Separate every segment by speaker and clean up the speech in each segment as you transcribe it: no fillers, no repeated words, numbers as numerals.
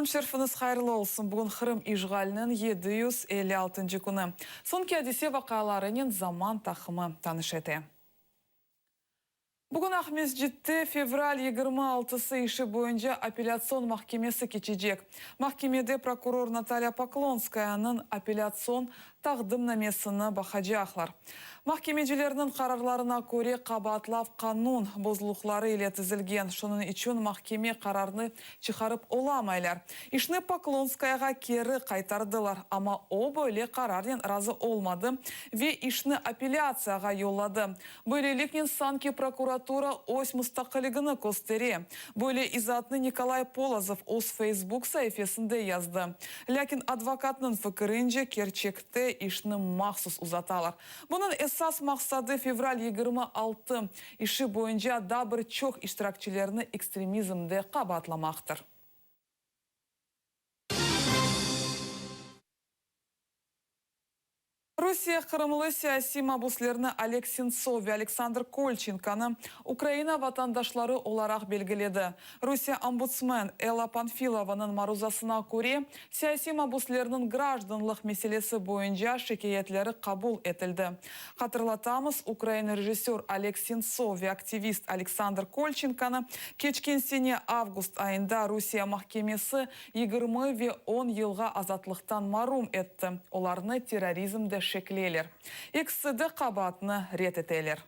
Speaker 1: Kün şerfiñiz hayırlı olsun! Bugün Qırım işğaliniñ 756-ncı künü. Soñki adise-vaqialarınen Zaman taqımı tanış ete. Bugün Aqmescitte fevral 26-sı işi boyunca apellâtsion mahkemesi keçecek. Mahkemede prokuror Natalya Poklonskayanıñ apellâtsion taqdimnamesini baqacaqlar. Mahkemecilerniñ qararlarına köre, qabaatlav qanun bozuluvları ile tizilgen, şunıñ içün mahkeme qararnı çıqarıp olamaylar. İşni Poklonskayağa keri qaytardılar, amma o böyle qararnen razı olmadı ve işni apellâtsiyağa yolladı. Böyleliknen sanki prokuratura öz mustaqilligini köstere. Böyle izaatnı Nikolay Polozov öz Feysbuk saifesinde yazdı. Lâkin advokatnıñ fikirince, kerçekte işni mahsus uzatalar. Bunıñ esas maqsadı fevral 26 işi boyunca daa bir çoq iştirakçilerni ekstremizmde qabaatlamaqtır. Rusiye qırımlı siyasiy mabuslerni Oleg Sentsov ve Aleksandr Kolçenkonı Ukraina vatandaşları olaraq belgiledi. Rusiye ombudsmen Ella Panfilovanıñ maruzasına köre, siyasiy mabuslerniñ grajdanlıq meselesi boyunca şikâyetleri qabul etildi. Hatırlatamız, ukrain rejissör Oleg Sentsov ve aktivist Aleksandr Kolçenkonı keçken sene avgust ayında Rusiye mahkemesi 20 ve on yılğa azatlıqtan marum etti, olarnı terrorizmde şekleyler. Ekisi de qabaatnı red eteler.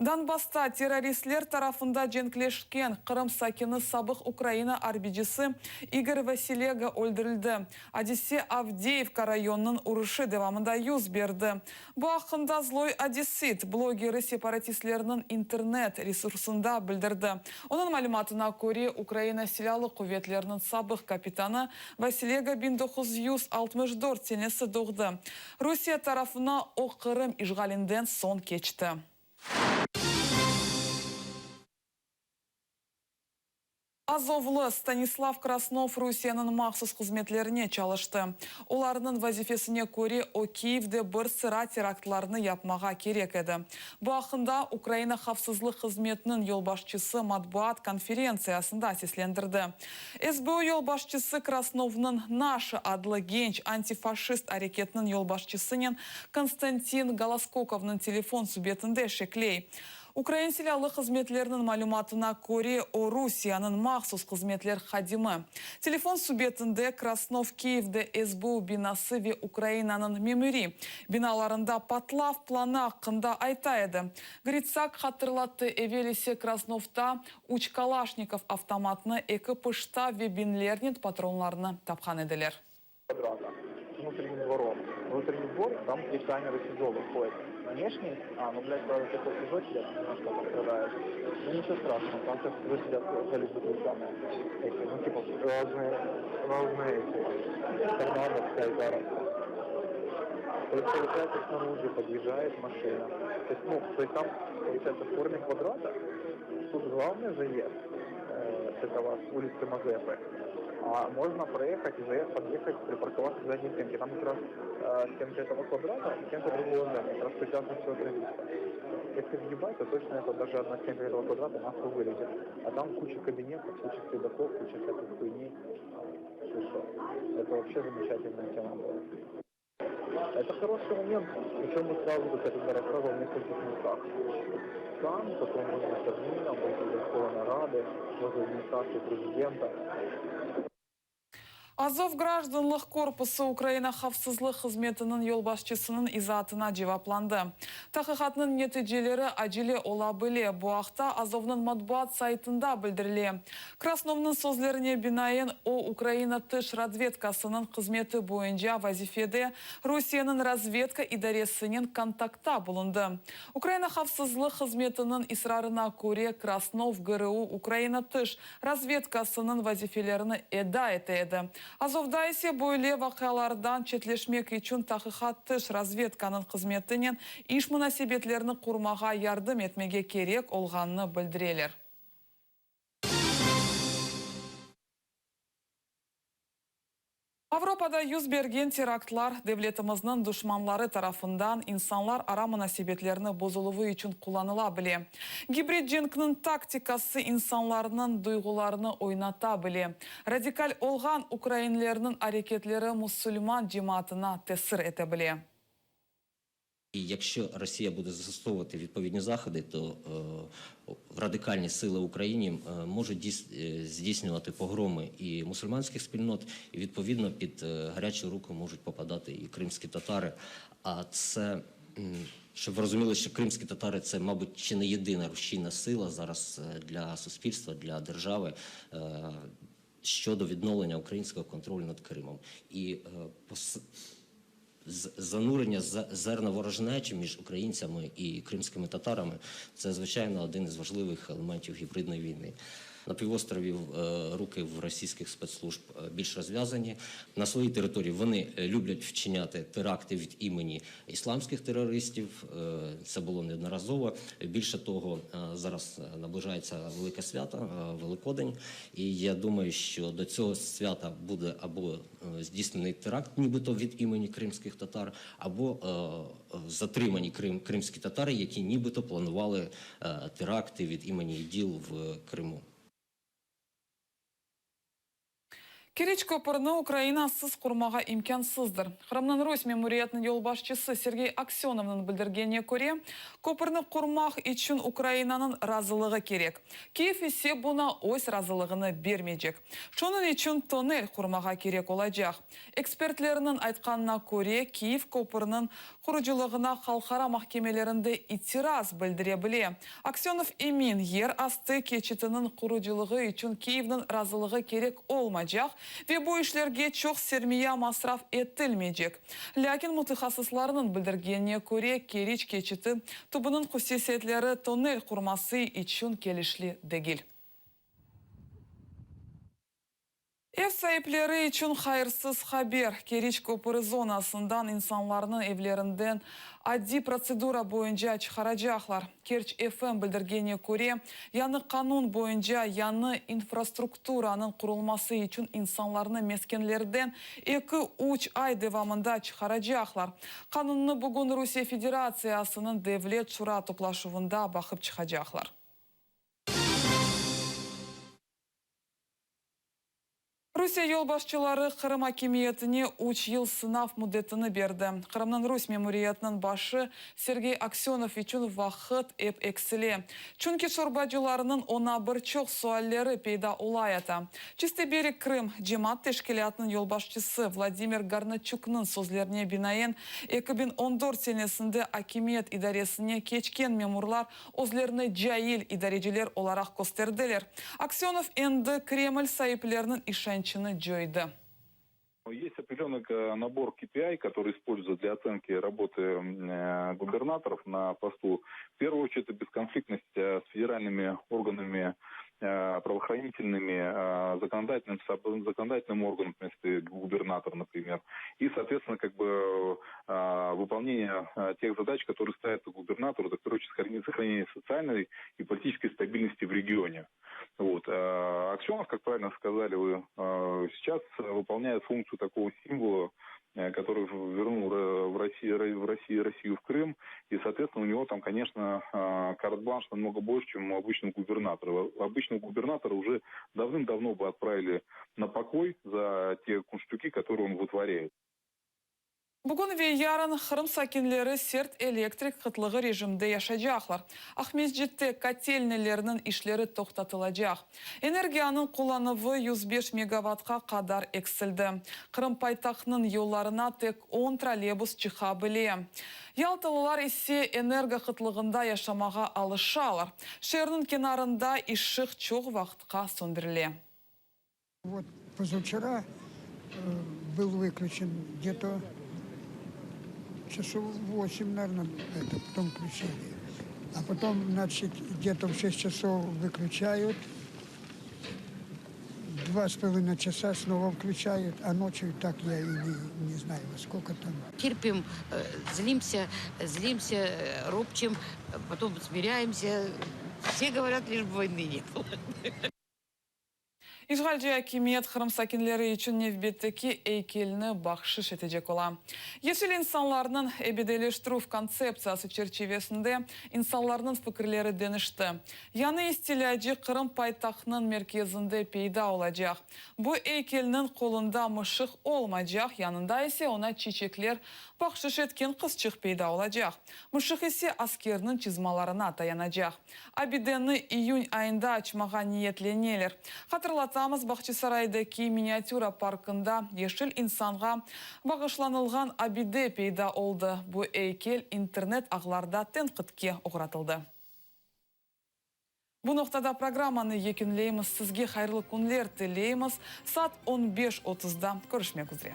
Speaker 1: Donbassta terroristler tarafında cenkleşken Qırım sakini sabıq Ukraina arbicisi İgor Vasilega öldürildi. Adise Avdeyevka rayonınıñ uruşı devamında yüz berdi. Bu aqqında Zloy Odessit blogeri separatistlerniñ internet resursında bildirdi. Onıñ malümatına köre, Ukraina Silâlı quvetleriniñ sabıq kapitanı Vasilega 1964 senesi doğdı. Rusiye tarafına o Qırım işğalinden soñ keçti. Azovlı Stanislav Krasnov Rusiyeniñ mahsus hızmetlerine çalıştı. Olarnıñ vazifesine köre, o Kiyevde bir sıra teraktlarnı yapmağa kerek edi. Bu aqqında Ukraina havfsızlıq hızmetiniñ yolbaşçısı matbuat konferentsiyasında seslendirdi. SBU yolbaşçısı Krasnovnıñ Naşı adlı genç antifaşist areketiniñ yolbaşçısınen Konstantin Goloskokovnıñ telefon subetinde şekley. Ukrain silâlı hızmetleriniñ malümatına köre, o Rusiyeniñ mahsus hızmetler hadimi. Telefon subetinde Krasnov Kiyevde SBU binası ve Ukrainanıñ memuriy binalarında patlav planı aqqında ayta edi. Gritsak hatırlattı, evel ise Krasnovda üç Kalaşnikov avtomatını, eki pıştav ve biñlernen patronlarnı tapqan ediler.
Speaker 2: Квадрата с внутренним двором. Внутренний двор, там три камеры СИЗО выходят. Внешний, а, ну, блядь, правда, те, кто в СИЗО сидят, немножко пострадают. Ну, ничего страшного, там все в СИЗО сидят заключенные. Эти, ну, типа, разные, разные эти, торнадо, вся То есть, получается, снаружи подъезжает машина. То есть, ну, то есть там, получается, в форме квадрата, тут главный заезд, э, с этого, с улицы Мазепы, а можно проехать и заехать, подъехать, припарковаться к задней стенке. Там как раз э, стенка этого квадрата и стенка другого здания. Как раз прекрасно все это видно. Если въебать, то точно это даже одна стенка этого квадрата нахуй вылетит. А там куча кабинетов, куча следаков, куча всякой хуйни. Слушай, это вообще замечательная тема была. Это хороший момент, причем мы сразу, как я тогда рассказывал, в нескольких местах. Там, потом возле Кабмина, возле Верховной Рады, возле администрации президента.
Speaker 1: Azov grajdanlıq korpusı Ukraina havfsızlıq hızmetiniñ yolbaşçısınıñ izaatına cevaplandı. Taqiqatnıñ neticeleri acele ola bile. Bu aqta Azovnıñ matbuat saytında bildirile. Krasnovnıñ sözlerine binaen, o, Ukraina tış razvedkasınıñ hızmeti boyunca vazifede Rusiyeniñ razvedka idaresinen kontaktta bulundı. Ukraina havfsızlıq hızmetiniñ israrına köre, Krasnov GRU Ukraina tış razvedkasınıñ vazifelerini eda ete edi. Azovda ise böyle vaqialardan çetleşmek içün taqiqat tış razvedkanıñ hızmetinen iş munasebetlerini qurmağa yardım etmege kerek olğanını bildireler. Avropada yüz bergen teraktlar devletimizniñ duşmanları tarafından insanlar ara munasebetlerni bozuluvı içün qullanıla bile. Gibrid cenkniñ taktikası insanlarnıñ duyğularını oynata bile. Radikal olğan ukrainlerniñ areketleri musulman cemaatına tesir ete bile.
Speaker 3: І якщо Росія буде застосовувати відповідні заходи, то радикальні сили в Україні можуть здійснювати погроми і мусульманських спільнот, і відповідно під гарячу руку можуть попадати і кримські татари. А це, щоб ви розуміли, що кримські татари це, мабуть, чи не єдина рушійна сила зараз для суспільства, для держави щодо відновлення українського контролю над Кримом. І занурення зерна ворожнечі між українцями і кримськими татарами це, звичайно, один із важливих елементів гібридної війни. На півострові руки в російських спецслужб більш розв'язані. На своїй території вони люблять вчиняти теракти від імені ісламських терористів. Це було неодноразово. Більше того, зараз наближається велике свято, Великодень. І я думаю, що до цього свята буде або здійснений теракт, нібито від імені кримських татар, або затримані кримські татари, які нібито планували теракти від імені ІДІЛ в Криму.
Speaker 1: Keriç köpürini Ukrainasız qurmağa imkânsızdır. Qırımnıñ rus memuriyetiniñ yolbaşçısı Sergey Aksönovnıñ bildirgenine köre, köpürni qurmaq içün Ukrainanıñ razılığı kerek. Kiyev ise buña öz razılığını bermeycek. Şunıñ içün tonnel qurmağa kerek olacaq. Ekspertlerniñ aytqanına köre, Kiyev köpürniñ qurucılığına halqara mahkemelerinde itiraz bildire bile. Aksönov emin, yer astı keçitiniñ qurucılığı içün Kiyevniñ razılığı kerek olmaycaq ve bu işlerge çoq sermiya masraf etilmeycek. Lâkin mütehassıslarnıñ bildirgenine köre, Keriç keçiti tübüniñ hususiyetleri tonnel qurması içün kelişli degil. Ev saipleri içün hayırsız haber, Keriç köpüri zonasından insanlarnı evlerinden adiy protsedura boyunca çıqaracaqlar. Kerç FM bildirgenine köre, yañı qanun boyunca yañı infrastrukturanıñ qurulması içün insanlarnı meskenlerden eki-üç ay devamında çıqaracaqlar. Qanunnı bugün Rusiye Federatsiyasınıñ Devlet şura toplaşuvında baqıp çıqacaqlar. Rusiye yolbaşçıları Qırım akimiyetine üç yıl sınav müddetini berdi. Qırımnıñ rus memuriyetiniñ başı Sergey Aksönov içün vaqıt ep eksile. Çünki şorbacılarnıñ oña bir çoq sualleri peyda olayata. Çistıy bereg Krım cemaat teşkilâtınıñ yolbaşçısı Vladimir Garnatçuknıñ sözlerine binaen, 2014 senesinde akimiyet idaresine keçken memurlar Özlerini cail idareciler olaraq kösterdiler. Aksönov endi Kreml saipleriniñ işançını coydı.
Speaker 4: Есть определенный набор KPI, который используется для оценки работы губернаторов на посту. В первую очередь, это бесконфликтность с федеральными органами правоохранительными, законодательным, законодательным органом, в принципе, губернатор, например. И, соответственно, как бы выполнение тех задач, которые ставятся губернатору, это, в первую очередь, сохранение социальной и политической стабильности в регионе. Вот. Аксенов, как правильно сказали вы, сейчас выполняет функцию такого символа, который вернул в Россию, Россию в Крым. И, соответственно, у него там, конечно, карт-бланш намного больше, чем у обычного губернатора. Обычного губернатора уже давным-давно бы отправили на покой за те кунштюки, которые он вытворяет.
Speaker 1: Bugün ve yarın Qırım sakinleri sert elektrik qıtlığı rejimde yaşaycaqlar. Aqmescitte kotelnilerniñ işleri toqtatılacaq. Energiyanıñ qullanuvı 105 megavatqa qadar eksildi. Qırım paytahtınıñ yollarına tek 10 trolleybus çıqa bile. Yaltalılar ise energo qıtlığında yaşamağa alışalar. Şeerniñ kenarında ışıq çoq vaqıtqa söndürile.
Speaker 5: Вот позавчера был выключен где-то часов 8, наверное, это потом включили. А потом, значит, где-то в 6 часов выключают, 2,5 часа снова включают, а ночью так я и не знаю, во сколько там.
Speaker 6: Терпим, злимся, злимся, ропчем, потом смиряемся. Все говорят, лишь бы войны не было.
Speaker 1: İşğalci akimiyet Qırım sakinleri içün nevbetteki eykelni bahşış etecek ola. Yeşil insanlarnıñ ebediyleştirüv kontseptsiyası çerçivesinde insanlarnıñ fikirleri deñişti. Yañı istilâcı Qırım paytahtınıñ merkezinde peyda olacaq. Bu eykelniñ qolunda mışıq olmaycaq, yanında ise oña çiçekler bahşış etken qızçıq peyda olacaq. Mışıq ise askerniñ çızmalarına tayanacaq. Abideni iyün ayında açmağa niyetleneler. Hatırlatamız, Bağçasaraydaki miniatüra parkında yeşil insanğa bağışlanılğan abide peyda oldı. Bu eykel internet ağlarda tenqitke oğratıldı. Bu noqtada programmanı yekünleymiz. Sizge hayırlı künler tileymiz. Saat 15.30da körüşmek üzre.